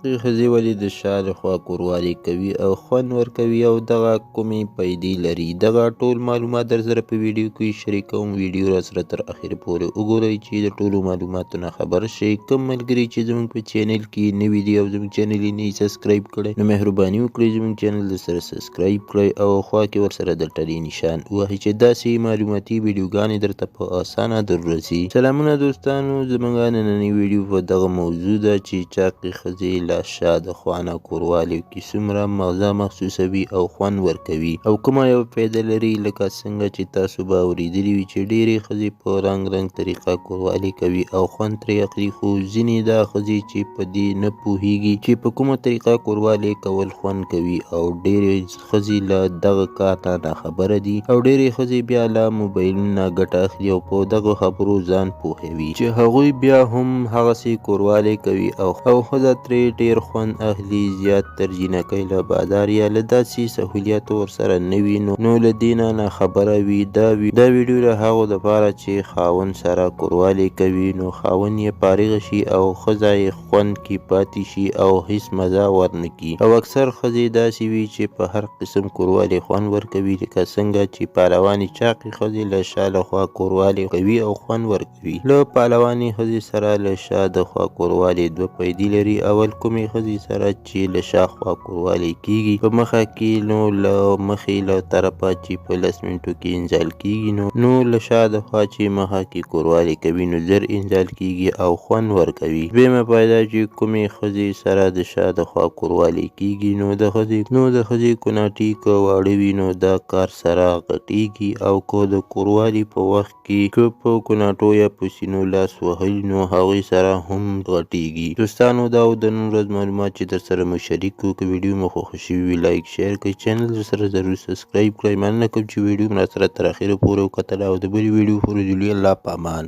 چاقې ښځې ولې د شا لخوا کوروالی کوي او خوند ورکوي او دغه کومې پیدې لري؟ دغه ټول معلومات در سره په ویډیو کې شریکوم. ویډیو را سره تر اخره پورې وګورئ چې د ټولو معلوماتو نه خبر شئ. کوم ملګري چې زموږ په چینل کې نوي دي او زموږ چینل یې نه subscribe کړی، نو مهرباني وکړئ زموږ چینل در سره subscribe کړئ او خوا کې ورسره د ټلې نشان ووهئ چې داسې معلوماتي ویډیوګانې درته په اسانه در ورسي. سلامونه دوستانو، زموږ نننۍ ویډیو په دغه موضوع ده چې چاقې ښځې له شا د خوا نه کوروالی کې څومره مزه محسوسوي او خوند ورکوي او کومه یو فایده لري. لکه څنګه چې تاسو به اورېدلي وي چې ډېرې ښځې په رنګ رنګ طریقه کوروالی کوي او خوند ترې اخلي، خو ځینې دا ښځې چې په دې نه پوهیږي چې په کومه طریقه کوروالی کول خوند کوي، او ډېرې ښځې له دغه کار نه ناخبره دي، او ډېرې ښځې بیا له موبایلونو نه ګټه اخلي او په دغو خبرو ځان پوهوي چې هغوی بیا هم هغسې کوروالی کوي او ښځه ترې ډېر خوند اخلي. زیات تر جینکۍ له بازار یا له داسې سهولیاتو ورسره نه وي، نو له دې نه ناخبره وي. دا ویډیو له هغو دپاره چې خاوند سره کوروالی کوي، نو خاوند یې فارغ شي او ښځه یې خوند کې پاتې شي او هیڅ مزه ورنکړي. او اکثر ښځې داسې وي چې په هر قسم کوروالی خوند ورکوي، لکه څنګه چې پهلوانې چاقې ښځې له شا لخوا کوروالی کوي او خوند ورکوي. له پهلوانې ښځې سره له شا د خوا کوروالی دوه پیدې لري. اول، کومې ښځې سره چې له شا خوا کوروالی کیږي په مخه کې، نو له مخې له طرفه چې په 10 منټو کې انزال کیږي، نو له شا د خوا چې مخه کې کوروالی کوي نو زر انزال کیږي او خوند ورکوي. دویمه فایده چې کومې ښځې سره د شا د خوا کوروالی کیږي، نو د ښځې کوناټي که واړه وي نو دا کار سره غټیږي، او که د کوروالي په وخت کې که په کوناټو یا په سینو لاس وهل نو هغوی سره هم غټیږي. دوستانو، دا و د نن ورځ معلومات چې در سره مو شریک کړو. که ویډیو مو خوښه شوې وي like share کړئ، چینل در سره ضرور subscribe کړئ. مننه کوم چې ویډیو مو راسره تر اخره پورې وکتله او د بلې ویډیو پورې د لوی الله په امان.